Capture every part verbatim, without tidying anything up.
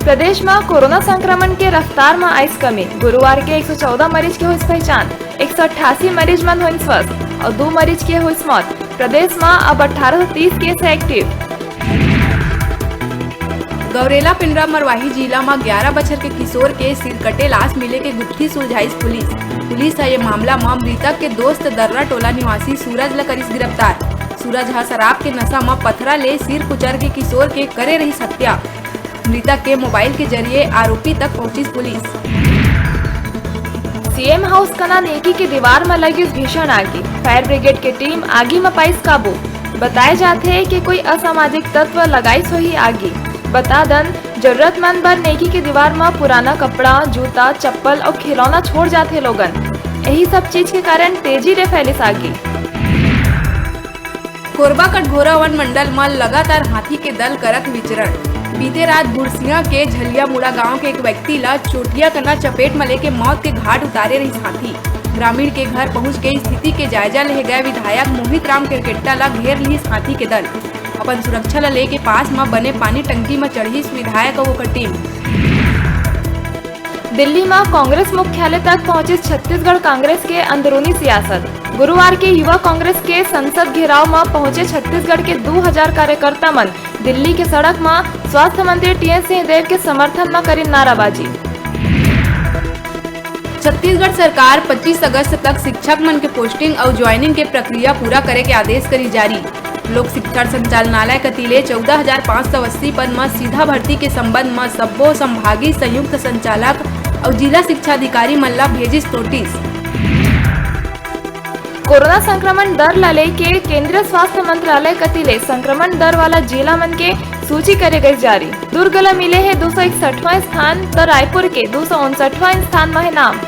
प्रदेश म कोरोना संक्रमण के रफ्तार म आइस कमी। गुरुवार के एक सौ चौदह मरीज के होइस पहचान, एक सौ अट्ठासी मरीज मन होइन स्वस्थ अउ दू मरीज के होइस मौत। प्रदेश म अब अट्ठारह सौ तीस केस हे एक्टिव। गौरेला पेंड्रा मरवाही जिला म ग्यारह बछर के किशोर के सिरकटे लाश मिले के गुत्थी सुलझाइस पुलिस। पुलिस ह ये मामला म मृतक के दोस्त दर्रा टोला निवासी सूरज ल करिस गिरफ्तार। सूरज ह शराब के नशा म पथरा ले सिर कुचर के किशोर के करे रहिस हत्या। मृतक के मोबाइल के जरिए आरोपी तक पहुंचिस पुलिस। सीएम हाउस कना नेकी के दीवार म लगिस भीषण आगी, फायर ब्रिगेड के टीम आगी म पाइस काबू। बताए जाथे कि कोई असामाजिक तत्व लगाइस होही आगी। बता दन, जरूरतमंद बर नेकी के दीवार म पुराना कपड़ा, जूता, चप्पल अउ खिलौना छोड़ जाथे लोगन। यही सब चीज के कारण तेजी ले फैलिस आगी। कोरबा कटघोरा वन मंडल म लगातार हाथी के दल करत विचरण। बीते रात बुरसिया के झलियामुड़ा गांव के एक व्यक्ति ला चोटिया कना चपेट म लेके मौत के घाट उतारे रहिस हाथी। ग्रामीण के घर पहुंच के स्थिति के जायजा लेहे गए विधायक मोहित राम केरकेट्टा ला घेर लिहिस हाथी के दल। अपन सुरक्षा ला लेके पास म बने पानी टंकी म चढ़िस विधायक अउ ओकर टीम। दिल्ली म कांग्रेस मुख्यालय तक पहुंचिस छत्तीसगढ़ कांग्रेस के अंदरूनी सियासत। गुरुवार के युवा कांग्रेस के संसद घेराव म पहुंचे छत्तीसगढ़ के दू हजार कार्यकर्ता मन दिल्ली के सड़क म स्वास्थ्य मंत्री टीएस सिंहदेव के समर्थन म करिन नाराबाजी। छत्तीसगढ़ सरकार पच्चीस अगस्त तक शिक्षक मन के पोस्टिंग अउ ज्वाइनिंग के प्रक्रिया पूरा करे के आदेश करी जारी। लोक शिक्षा संचालनालय कति ले चौदह हजार पाँच सौ अस्सी पद म सीधा भर्ती के संबंध म सब्बो संभागीय संयुक्त संचालक अउ जिला शिक्षा अधिकारी मन ला भेजिस नोटिस। कोरोना संक्रमण दर ला लेके केंद्रीय स्वास्थ्य मंत्रालय कति ले संक्रमण दर वाला जिला मन के सूची करे गइस जारी। दुर्ग ला मिले हे दू सौ इकसठवां स्थान, त रायपुर के दू सौ उनसठवां स्थान म हे नाम।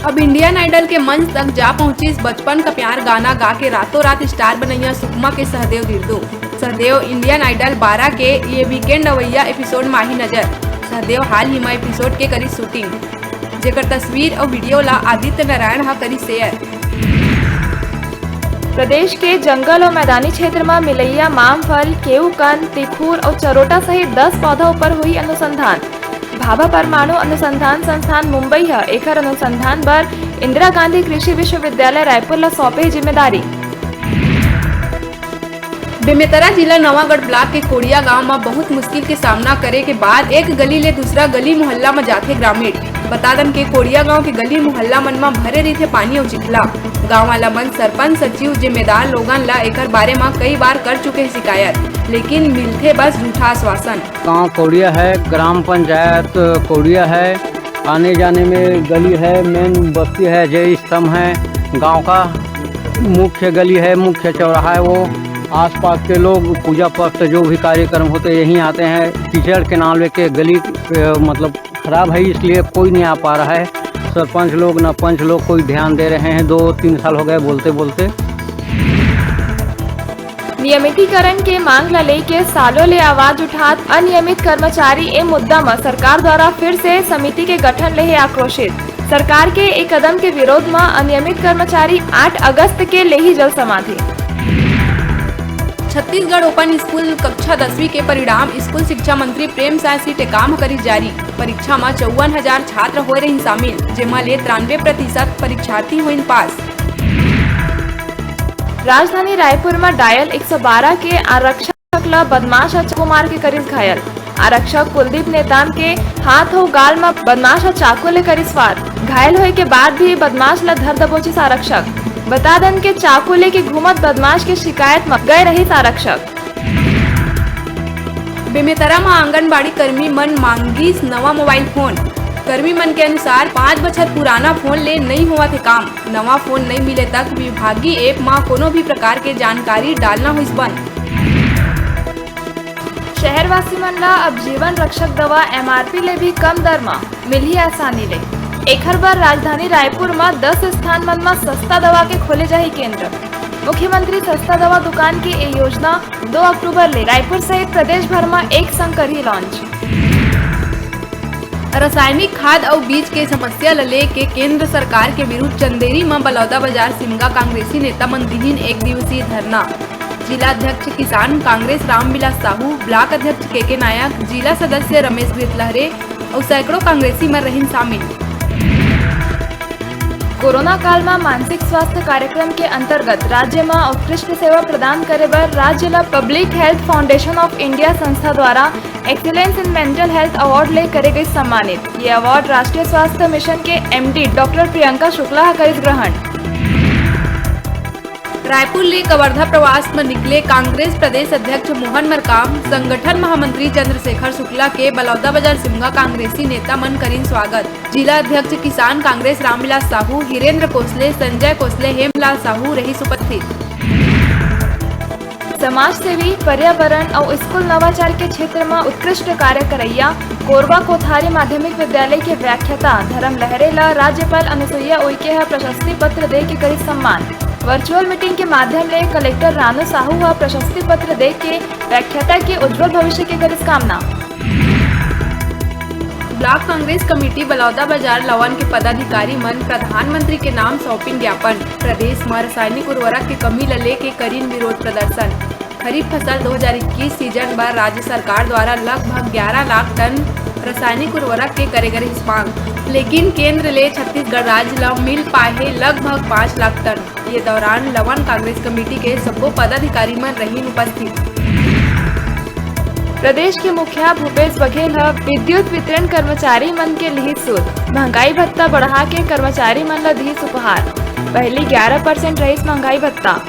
अब इंडियन आइडल के मंच तक जा पहुंचिस बचपन का प्यार गाना गा के रातों रात स्टार बनैया सुकमा के सहदेव गिरदो। सहदेव इंडियन आइडल बारह के ये वीकेंड अवैया एपिसोड म आही नजर। सहदेव हाल ही म एपिसोड के करिस शूटिंग, जेकर तस्वीर अउ वीडियो ला आदित्य नारायण ह करिस शेयर। प्रदेश के जंगल अउ मैदानी क्षेत्र म मिलइया मामफल, केवूकन, तिखुर अउ चरोटा सहित दस पौधा ऊपर होही अनुसंधान। भाभा परमाणु अनुसंधान संस्थान मुंबई ह एखर अनुसंधान बर इंदिरा गांधी कृषि विश्वविद्यालय रायपुर ल सौंपे हे जिम्मेदारी। बेमेतरा जिला नवागढ़ ब्लॉक के कोड़िया गांव म बहुत मुश्किल के सामना करे के बाद एक गली ले दूसरा गली मोहल्ला म जाथे ग्रामीण। बता दन के कोड़िया गांव के गली मोहल्ला मन म भरे रहिथे पानी अउ चिखला। गांव वाला मन सरपंच, सचिव, जिम्मेदार लोगन ल एकर बारे म कई बार कर चुके हे शिकायत, लेकिन मिलथे बस झूठा आश्वासन। गांव कोड़िया है, ग्राम पंचायत कोड़िया है, आने जाने में गली है, मेन बस्ती है, जय स्तंभ है, गांव का मुख्य गली है, मुख्य चौराहा है वो। आसपास के लोग पूजा पाठ, जो भी कार्यक्रम होते, यहीं आते हैं। कीचड़ के नाम लेके गली, अ, मतलब खराब है, इसलिए कोई नहीं आ पा रहा है। सरपंच लोग, न पंच लोग कोई ध्यान दे रहे हैं। दो तीन साल हो गए बोलते बोलते। नियमितीकरण के मांग ल लेके सालों ले आवाज उठात अनियमित कर्मचारी ए मुद्दा म सरकार द्वारा फिर से समिति के गठन ले हे आक्रोशित। सरकार के ए कदम के विरोध म अनियमित कर्मचारी आठ अगस्त के लेही जल समाधि। छत्तीसगढ़ ओपन स्कूल कक्षा दसवीं के परिणाम स्कूल शिक्षा मंत्री प्रेमसाय सिंह टेकाम ह करिस जारी। परीक्षा म चौवन हजार छात्र होए रहिन शामिल, जेमा ले तिरानवे प्रतिशत परीक्षार्थी होइन पास। राजधानी रायपुर म डायल एक सौ बारह के आरक्षक ल बदमाश ह चाकू मार के करिस घायल। आरक्षक कुलदीप नेताम के हाथ अउ गाल म बदमाश ह चाकू ले करिस वार। घायल होए के बाद भी बदमाश ल धर दबोचिस आरक्षक। बता दन के चाकू लेके घूमत बदमाश के शिकायत म गए रहिस आरक्षक। बेमेतरा म आंगनबाड़ी कर्मी मन मांगिस नवा मोबाइल फोन। कर्मी मन के अनुसार, पाँच बछर पुराना फोन ले नइ होवत हे काम। नवा फोन नइ मिले तक विभागीय ऐप म कोनो भी प्रकार के जानकारी डालना होइस बंद। शहरवासी मन ल अब जीवन रक्षक दवा एमआरपी ले भी कम दर म मिलही आसानी ले। एखर बर राजधानी रायपुर म दस स्थान मन म सस्ता दवा के खोले जाही केंद्र। मुख्यमंत्री सस्ता दवा दुकान के ए योजना दो अक्टूबर ले रायपुर सहित प्रदेश भर म एक संग करही लॉन्च। रासायनिक खाद अउ बीज के समस्या ल लेके केंद्र सरकार के विरुद्ध चंदेरी म बलौदाबाजार सिमगा कांग्रेसी नेता मन दिहिन एक दिवसीय धरना। जिला अध्यक्ष किसान कांग्रेस रामविलास साहू, ब्लॉक अध्यक्ष के के नायक, जिला सदस्य रमेश गीत लहरे अउ सैकड़ों कांग्रेसी मन रहिन शामिल। कोरोना काल म मानसिक स्वास्थ्य कार्यक्रम के अंतर्गत राज्य म उत्कृष्ट सेवा प्रदान करे बर राज्य ल Public Health Foundation of India संस्था द्वारा Excellence in Mental Health Award ले करे गइस सम्मानित। ये अवार्ड राष्ट्रीय स्वास्थ्य मिशन के एमडी डॉक्टर प्रियंका शुक्ला ह करिस ग्रहण। रायपुर ले कवर्धा प्रवास म निकले कांग्रेस प्रदेश अध्यक्ष मोहन मरकाम, संगठन महामंत्री चंद्रशेखर शुक्ला के बलौदाबाजार सिमगा कांग्रेसी नेता मन करिन स्वागत। जिला अध्यक्ष किसान कांग्रेस रामविलास साहू, हिरेंद्र कोसले, संजय कोसले, हेमलाल साहू रहिस उपस्थित। समाजसेवी, पर्यावरण अउ स्कूल नवाचार के क्षेत्र म उत्कृष्ट कार्य करइया कोरबा कोथारी माध्यमिक विद्यालय के व्याख्याता धर्म लहरे ल राज्यपाल अनुसुईया उइके ह प्रशस्ति पत्र दे के करिस सम्मान। वर्चुअल मीटिंग के माध्यम ले कलेक्टर रानू साहू ह प्रशस्ति पत्र दे के व्याख्याता के उज्जवल भविष्य के करिस कामना। ब्लॉक कांग्रेस कमेटी बलौदाबाजार लवन के पदाधिकारी मन प्रधानमंत्री के नाम सौंपिन ज्ञापन। प्रदेश म रासायनिक उर्वरक के कमी ल लेके करिन विरोध प्रदर्शन। खरीफ फसल दो हज़ार इक्कीस सीजन बर राज्य सरकार द्वारा लगभग ग्यारह लाख टन रासायनिक उर्वरक के करे गे रिहिस मांग, लेकिन केंद्र ले छत्तीसगढ़ राज्य ल मिल पाए हे लगभग पाँच लाख टन। ये दौरान लवन कांग्रेस कमेटी के सब्बो पदाधिकारी मन रहिन उपस्थित। प्रदेश के मुखिया भूपेश बघेल ह विद्युत वितरण कर्मचारी मन के लिहिस सूद, महंगाई भत्ता बढ़ा के कर्मचारी मन ल दिहिस उपहार। पहली ग्यारह परसेंट रहिस महंगाई भत्ता,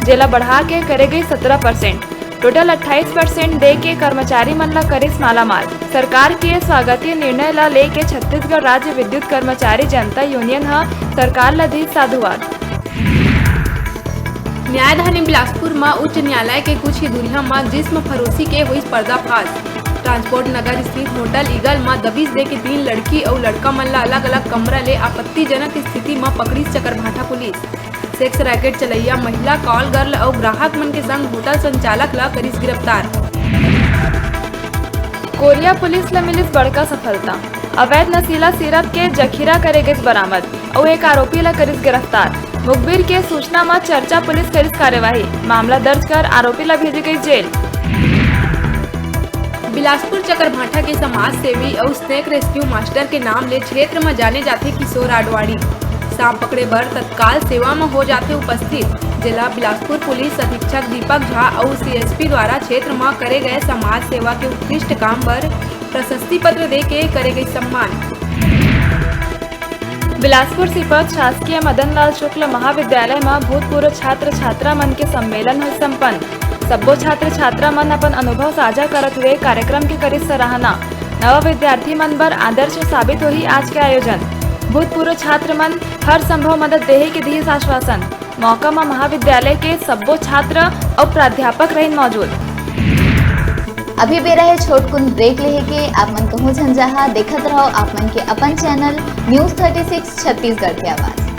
जेला बढ़ा के करे गई सत्रह परसेंट। टोटल अट्ठाईस परसेंट दे के कर्मचारी मन ल करिस मालामाल। सरकार के स्वागतीय निर्णय ल लेके छत्तीसगढ़ राज्य विद्युत कर्मचारी जनता यूनियन ह सरकार ल दिस साधुवाद। न्यायधानी बिलासपुर म उच्च न्यायालय के कुछ ही दूरिहा म जिस्म फरोशी के होइस पर्दाफाश। ट्रांसपोर्ट नगर स्थित होटल ईगल म दबिश दे के तीन लड़की अउ लड़का मन ल अलग-अलग कमरा ले आपत्तिजनक स्थिति म पकड़िस चकरभाठा पुलिस। सेक्स रैकेट चलइया महिला कॉल गर्ल अउ ग्राहक मन के संग होटल संचालक ल करिस गिरफ्तार। कोरिया पुलिस ल मिलिस बड़का सफलता। अवैध नशीला सिरप के जखीरा करे गिस बरामद अउ एक आरोपी ल करिस गिरफ्तार। मुखबिर के सूचना म चरचा पुलिस करिस कार्यवाही। मामला दर्ज कर आरोपी ल भेजे गइस जेल। बिलासपुर चकरभाठा के समाज सेवी अउ स्नेक रेस्क्यू मास्टर के नाम ले क्षेत्र म जाने जाथे किशोर आडवाणी। सांप पकड़े बर तत्काल सेवा म हो जाथे उपस्थित, जेला बिलासपुर पुलिस अधीक्षक दीपक झा अउ सीएसपी द्वारा क्षेत्र म करे गए समाज सेवा के उत्कृष्ट काम बर प्रशस्ति पत्र दे के करे गइस सम्मान। बिलासपुर सिपत शासकीय मदन लाल शुक्ल महाविद्यालय म भूतपूर्व छात्र छात्रा मन के सम्मेलन होइस संपन्न। सब्बो छात्र छात्रा मन अपन अनुभव साझा करत हुए कार्यक्रम के करिस सराहना। नवा विद्यार्थी मन बर आदर्श साबित होही आज के आयोजन। भूतपूर्व छात्र मन हर संभव मदद देहे के दिहिस आश्वासन। मौका म महाविद्यालय के सब्बो छात्र अउ प्राध्यापक रहिन मौजूद। अभी बेरा हे छोटकुन ब्रेक लेहे के, आप मन कहूं झन जाहा, देखत रहो आप मन के अपन channel news thirty six Chhattisgarh के आवाज।